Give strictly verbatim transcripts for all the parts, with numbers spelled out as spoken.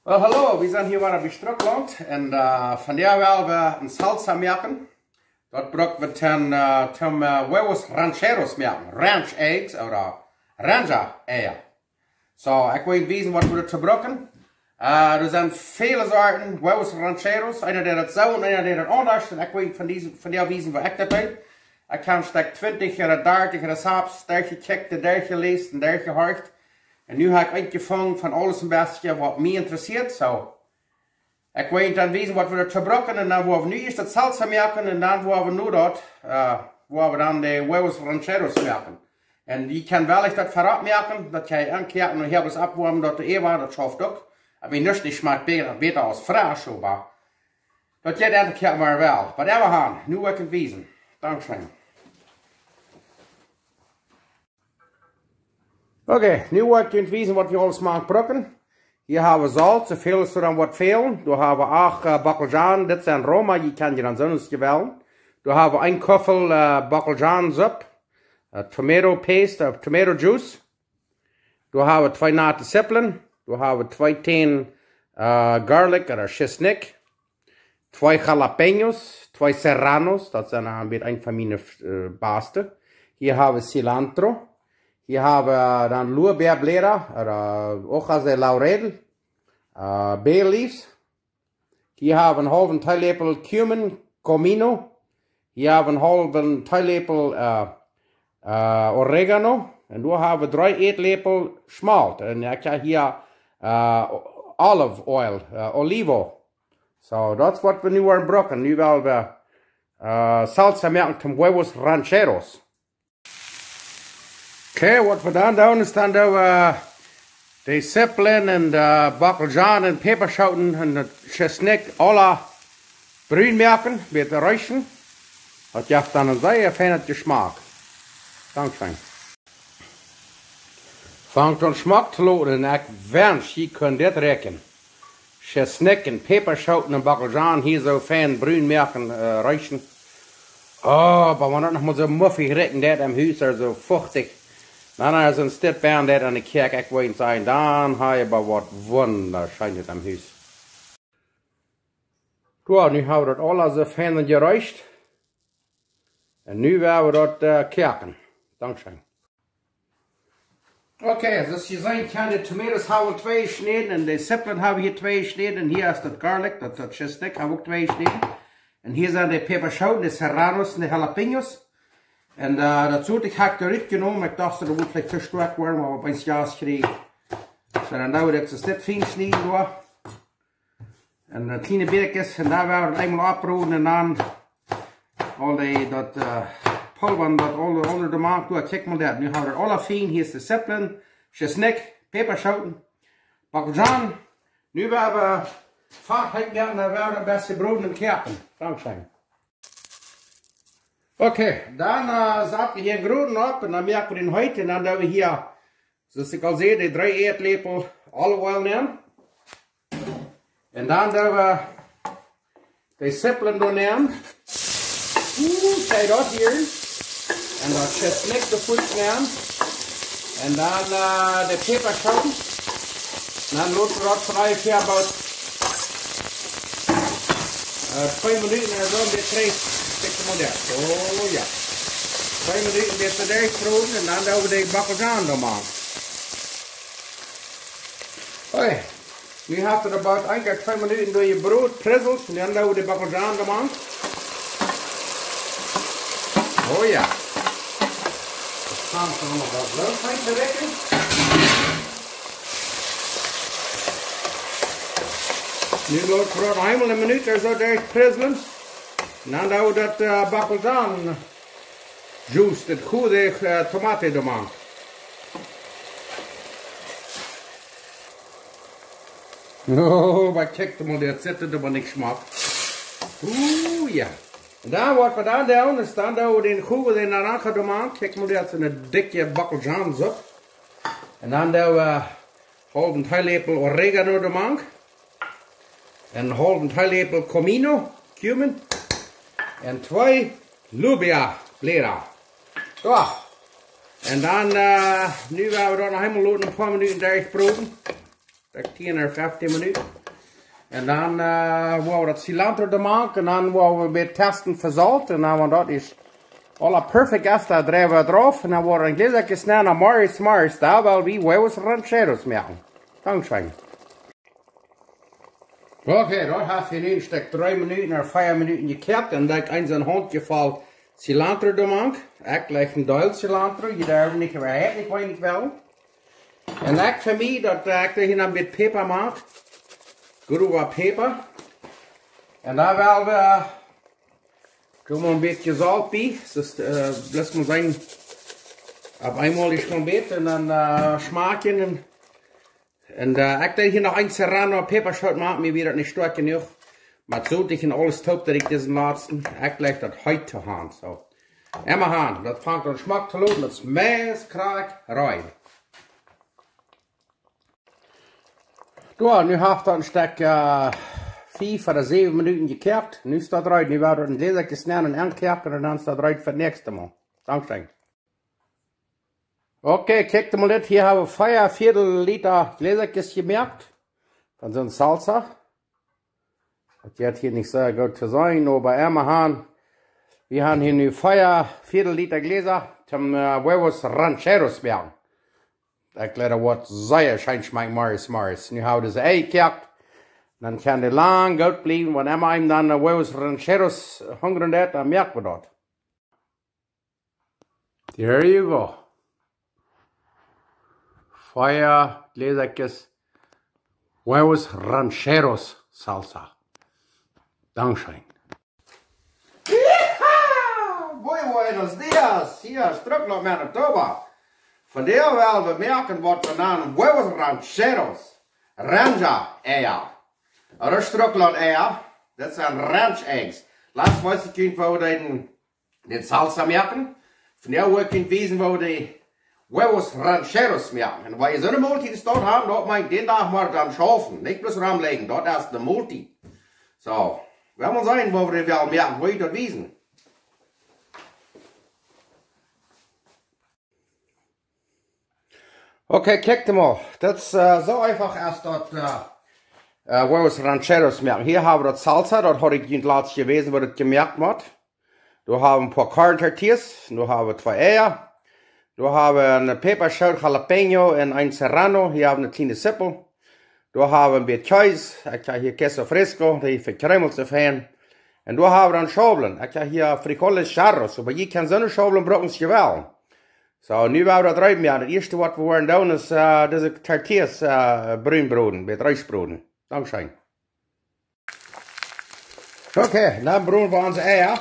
Well, hallo, wie sent hia wada bie Strucklaunt un, äh, vondoag well wie eene Salsa moaken. Daut bruck wie toom, äh, toom, äh, Huevos Rancheros moaken. Ranch Eggs ooda Rancha Eia. So, ekj well junt wiesen waut wie doatoo brucken. Äh, doa sent väle Sorten Huevos Rancheros. Eena deit daut soo un eena deit daut aundasch. Un ekj well junt von dise, vondoag wiesen waut ekj daut doo. Ekj hab een Stekj twintich ooda dartich Rezepten derchjekjikjt, derchjeläst un derchjehorcht. Un nu hab ekj eent jefungen von aules een bät waut mie interessieet. So, ekj well junt dan wiesen waut wie doatoo brucken un dan woa wie nu ieescht daut Salsa moaken un dan woa wie nu daut, äh, woa wie dan de Huevos Rancheros moaken. Un jie kjennen wellich daut verropp moaken, daut jie aunkoaken un hia waut oppwoamen, daut de Ewa, daut schauft uk. Oba nuscht nich schmakjt bäta, bäta aus fresch, oba daut jeit eejentlich mau well. Oba ewa han, nu woa ekj junt wiesen. Dankscheen. Okay, nu woa ekj junt wiesen waut wie aules moaken brucken. Hia hab wie Solt, soo väl aus doa dan woat fälen. Doa hab wie acht, äh, Bockelzhaan, dit sent Roma, jie kjennen jie dan soo aus jie wellen. Doa hab wie eene Kuffel, äh, Bockelzhaansupp, äh, tomato paste, äh, tomato juice. Doa hab wie twee natte Zippeln. Doa hab wie twee Tänen, äh, garlic ooda Tschesnikj. Twee jalapeños, twee serranos, daut sent een bät een von miene, äh, baste. Hia hab wie cilantro. Hia hab wie dan Lorbeerbläda, ooda hojas de laurel, äh, bay leaves. Hia hab wie een haulwen Teeläpel cumin, comino. Hia hab wie een haulwen Teeläpel, äh, äh, oregano. Un doa hab wie dree Ätläpel Schmolt. Un ekj hab hia, äh, olive oil, äh, olivo. So, daut es waut wie nu woaren brucken. Nu well wie, äh, Salsa moaken toom Huevos Rancheros. Okay, waut wie dan doonen es dan doo wie, äh, de Zippeln un de Bockelzhaan un Päpaschooten un daut Tschesnikj aula brun moaken, bät reesten. Daut jeft dan een sea feinet Jeschmak. Dankscheen. Fangt aun schmock to loten un ekj wensch, jie kunnen dit rikjen. Tschesnikj un Päpaschooten un Bockelzhaan hia soo fein brun moaken, äh, reesten. Oh, oba wan daut noch mol soo muffig rikjen deit em Hus, ooda soo fuchtich. Na, na, soo een Stekj Bäm deit aun de Kjäakj, ekj well junt sajen, dan hab jie oba waut Wundascheenet em Hus. Jo, nu hab wie daut aula soo fein jereest. Un nu woa wie daut, äh, koaken. Dankscheen. Okay, soo aus jie seenen kjennen, de Tomatoes hab wie twee jeschnäden un de Zippeln hab wie hia twee jeschnäden. Un hia es daut Garlic, daut, daut Tschesnikj hab wie uk twee jeschnäden. Un hia sent de Päpaschooten, de Serranos un de Jalapeños. Un, äh, daut Solt hab ekj doa rutjenomen. Ekj docht, daut wudd veleicht too stoakj woaren, oba opp eemol Gas kjrieen. So, dan doo wie daut soo fien schnieden doa. Un, äh, kjliene Bäakjes, un dan woa wie daut eemol oprollen un dan aul dee, daut, äh, Pulva, daut aule, aule doa mank, doa, kjikj mol daut. Nu hab wie daut aula fien, hia es de Zippeln, Tschesnikj, Päpaschooten, Bockelzhaan. Nu woa wie Fat heet moaken, dan woa wie daut bät broden un koaken. Dankscheen. Okay, dan, äh, sat wie hia een Groden opp un dan moak wie dän heet un dan doo wie hia, soo aus ekj aul säd, de dree Ätläpel olive oil nämen. Un dan doo wie de Zippeln doa nämen. Uh, kjikj daut hia. Un daut Tschesnikj doa fuaz nämen. Un dan, äh, de Päpaschooten. Un dan lot wie daut veleicht hia about, äh, twee Minuten ooda soo, un dan kjricht, kjikj mol daut. Oh jo. Twee Minuten bät daut derchbroden un dan doo wie de Bockelzhaan doa mank. Okay. Nu haft et about een kjlien twee Minuten doa jebroden, prizzelt, un dan doo wie de Bockelzhaan doa mank. Oh jo. Daut kjemt dan noch waut leuk fein to rikjen. Nu lot wie daut eemol een Minut ooda soo derchprizzlen. Un dan doo wie daut, äh, Bockelzhaan juice, daut goode, äh, Tomate doa mank. Oh, oba kjikj mol, daut sitt oba nich schmock. Uh, jo. Un dan waut wie dan doonen, es dan doo wie dän Jugo de Naranja doa mank. Kjikj mol, daut es een dikje Bockelzhaansupp. Un dan doo wie, äh, haulwen Teeläpel Oregano doa mank. Un haulwen Teeläpel Comino, cumin. Un twee Lubia Bläda. Soo. Un dan, äh, nu woa wie daut noch eemol loten een poa Minuten derchbroden. Like tien ooda feftieen Minuten. Un dan, äh, woa wie daut Cilantro doamank un dan woa wie een bät testen fa Solt. Un dan, wan daut es aula perfekt es, dan dreien wie daut rauf. Un dan woa wie een Gläsakje nämen, dan Morris, Morris, dan woa wie huevos rancheros moaken. Dankscheen. Okay, daut haft hia nu een Stekj dree Minuten ooda vea Minuten jekoakt un dan ekj een Haundjevoll Cilantro doamank. Ekj laj een Deel Cilantro, jie derwen nich, oba hee haft nich weinich well. Un ekj fa mie, daut, äh, ekj doo hia noch een bät Päpa mank. Growa Päpa. Un dan woa wie, äh, doo wie een bät Solt bie. Dus, äh, lot mol seenen. Opp eemol es een bät un dan, äh, schmakjen un Un, äh, ekj doo hia noch een Serrano Päpaschoot mank, mie wia daut nich stoakj jenuach. Oba soo, ekj en aules toop, daut ekj disen latsten, ekj laj daut heet to han, soo. Emma han, daut fangt aun schmock to loten, daut es meist krakjt rein. Jo, nu haft daut een Stekj, äh, fiew ooda säwen Minuten jekoakt. Nu es daut rein, nu woa wie daut en Gläsakje nämen un enkoaken un dan es daut rein fa daut näakjste Mol. Dankscheen. Okay, kjikjt mol dit. Hia hab wie vea Viedel Lita Gläsakjes jemoakt von soon Salsa. Daut jeit hia nich soo goot to seenen, oba emma han. Wie haben hia nu vea Viedel Lita Gläsa toom, äh, huevos rancheros moaken. Ekj jleew daut woat sea scheen schmakjen, Morris, Morris. Nu haben wie dise Ei jekoakt. Dan kaun dee lang goot bliewen, wan emma eena dan, äh, huevos rancheros hungren deit, dan moak wie daut. There you go. Vea Gläsakjes huevos rancheros Salsa. Dankscheen. Yeehaw! Muy buenos dias. Hia es Strucklaunt, Manitoba. Vondoag woa wie moaken waut wie nanen huevos rancheros. Ranch Eia. Ooda Strucklaunt Eia. Daut sent Ranch Eggs. Latst wist ekj junt, woo wie dee de Salsa moaken. Vondoag woa ekj junt wiesen, woo wie de huevos rancheros moaken. Un wan jie soone Moltiet em Staut haben, daut meent dän Dach mau dan schaufen. Nich bloos romläajen, daut es de Moltiet. Soo, wie woaren seenen, woo wie dee woaren moaken, woa ekj junt daut wiesen. Okay, kjikjt mol. Daut es, äh, soo eenfach aus daut, äh, äh, huevos rancheros moaken. Hia haben wie daut Salsa, daut haud ekj junt latst jewäsen, woo daut jemoakt woat. Doa haben wie een poa corn tortillas, doa haben wie twee Eia, doa haben wie een Päpaschoot jalapeño un een serrano, hia haben wie een kjliene Zippel. Doa haben wie een bät Kjees, ekj hab hia queso fresco, dee vekjreemelt soo fein. Un doa haben wie dan Schaublen, ekj hab hia frijoles charros, oba jie kjennen soone Schaublen brucken aus jie wellen. Soo, nu woa wie daut rein moaken. Daut ieeschte waut wie woaren doonen es, äh, dise tortillas, äh, brun broden, bät reesch broden. Dankscheen. Okay, dan broden wie onse Eia.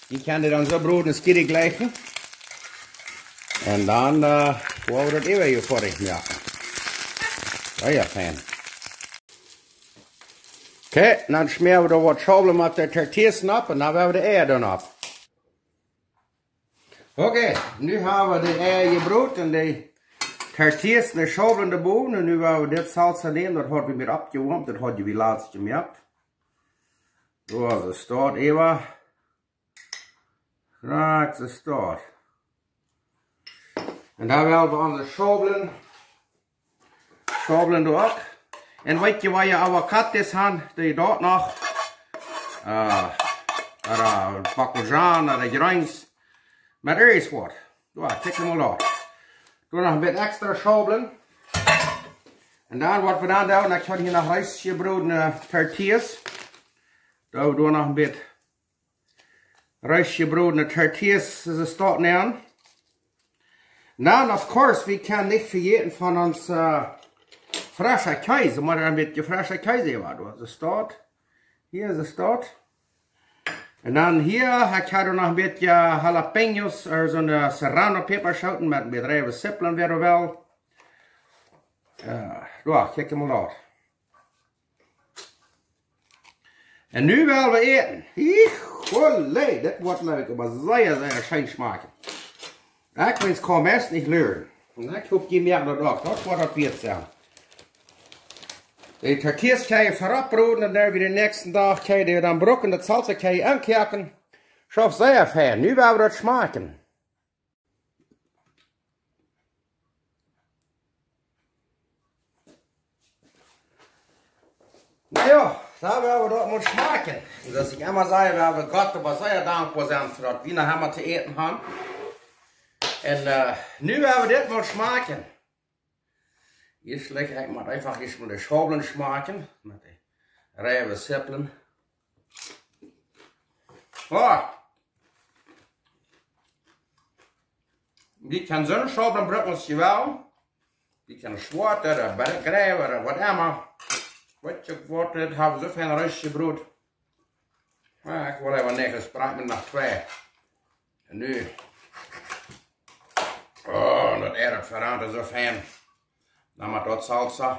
Jie kjennen dee dan soo broden aus jie jleichen. Un dan, äh, woa wie daut äwa hia foadich moaken. Sea fein. Okay, dan schmäa wie doa waut Schaublen opp de tortillas nopp un dan woa wie de Eia doa nopp. Okay, nu haben wie de Eia jebroden un de tortillas, de Schaublen doa bowen. Un nu woa wie dit Salsa nämen, daut haud wie mol oppjewoamt, daut haud wie latst jemoakt. Soo, daut steit äwa. Krakjt, daut steit. Un dan woa wie onse Schaublen Schaublen doa uk. Un weet jie, wan jie Avocados han, dee doa noch. Äh, ooda Bockelzwiebel, ooda Greens. Met irjent waut. Doa, kjikj mol doa. Doa noch een bät extra Schaublen. Un dan waut wie dan doonen, ekj hab hia noch reesch jebrodne tortillas. Doa, doa noch een bät reesch jebrodne tortillas, es daut nu. Dan, of course, wie kjennen nich vejäten von ons, äh, frescha Kjees. Wie motten een bät frescha Kjees haben, doa. Es daut. Hia es daut. Un dan hia, ekj hab noch een bät jalapeños, äh, soone, äh, serrano Päpaschoten met, met reewe Zipplen, wäa well. Äh, doa, kjikj mol doa. Un nu woa wie äten. Hijole, dit woat leuk, oba sea, sea scheen schmakjen. Ekj wens, kaun meist nich luren. Un ekj hop, jie moaken daut uk. Daut woat daut wieet sennen. De tortillas kjenn jie verop broden un dan wada dän näakjsten Dach kjenn jie dee dan brucken, daut Salsa kjenn jie aunkoaken. Schauft sea fein. Nu woa wie daut schmakjen. Na jo, dan woa wie daut mol schmakjen. Soo aus ekj emma saj, woa wie Gott oba sea dankboa sennen fa daut wie noch emma to äten haben. Un, äh, nu woa wie dit mol schmakjen. Hia schlajcht ekj mau eefach hia mol de Schaublen schmakjen. Met de reiwe Zippeln. Oh. Wie kjennen soone Schaublen brucken aus jie wellen. Wie kjennen schwoate ooda be-, greiwe ooda whatever. Weet jie waut, dit hab wie soo fein rees jebrot. Oba ekj well eefach nich, et brenjt mie noch twee. Un nu. Oh, daut Äten verat soo fein. Dan met daut Salsa.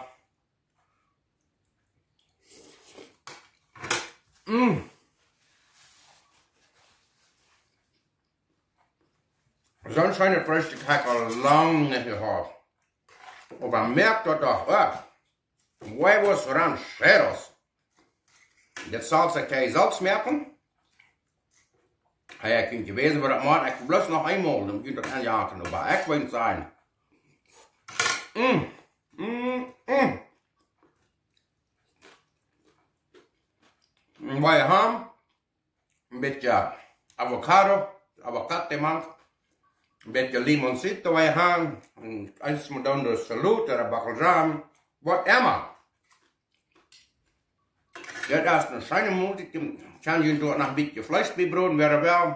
Mm. Soon scheenet Freestikj hab ekj aul lang nich jehaut. Oba moakt daut doch, ah. Huevos rancheros. Dit Salsa kjenn jie selfst moaken. Hab ekj junt jewäsen, woo daut moakt. Ekj well bloos noch eemol, om junt daut auntojagen, oba ekj well sajen. Mm, mm, mm. Un wie haben een bät Avocado, Aguacate, mau een bät Limoncito, wie haben, un eent mol dan de Saloot ooda Bacalhau, whatever. Daut es eene scheene Moltiet. Kjenn jie doa noch een bät Fleesch bie broden, wäa well.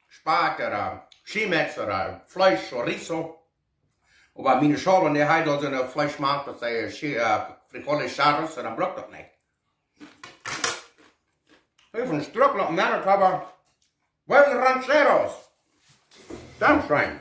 Spakj ooda Chimex ooda Fleesch, Chorizo. Oba miene Schaublen, dee haft aul soone Fleeschsmaak, daut see, äh, frijoles charros, un dan brukt daut nich. Hee von Struck noch Manitoba. Huevos rancheros. Dankscheen.